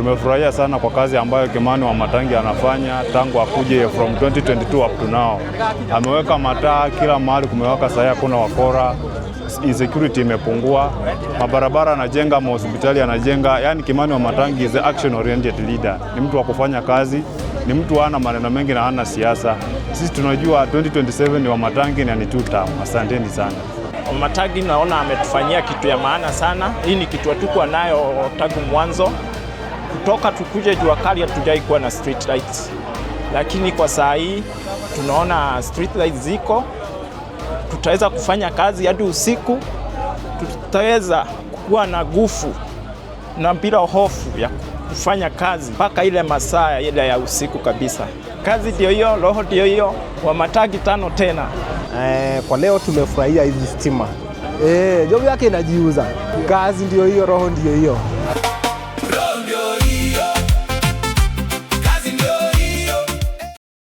Tumefurahia sana kwa kazi ambayo Kimani Wamatangi anafanya tangu akuje from 2022 up to now. Ameweka mataa kila mahali, kumewaka sahii, hakuna wakora, insecurity imepungua, mabarabara anajenga, mahospitali anajenga. Yani Kimani Wamatangi is a action oriented leader, ni mtu wa kufanya kazi, ni mtu hana maneno mengi na hana siasa. Sisi tunajua 2027 ni Wamatangi na ni two term. Asanteni sana. Wamatangi naona ametufanyia kitu ya maana sana. Hii ni kitu hatukuwa nayo tangu mwanzo. Kutoka tukuje jua kali hatujai kuwa na street lights, lakini kwa saa hii tunaona street lights ziko, tutaweza kufanya kazi hadi usiku, tutaweza kuwa na nguvu na bila hofu ya kufanya kazi mpaka ile masaa ile ya usiku kabisa. Kazi ndio hiyo, roho ndio hiyo. Wamatangi tano tena. Kwa leo tumefurahia hizi stima. Job yake inajiuza, kazi ndio hiyo, roho ndio hiyo.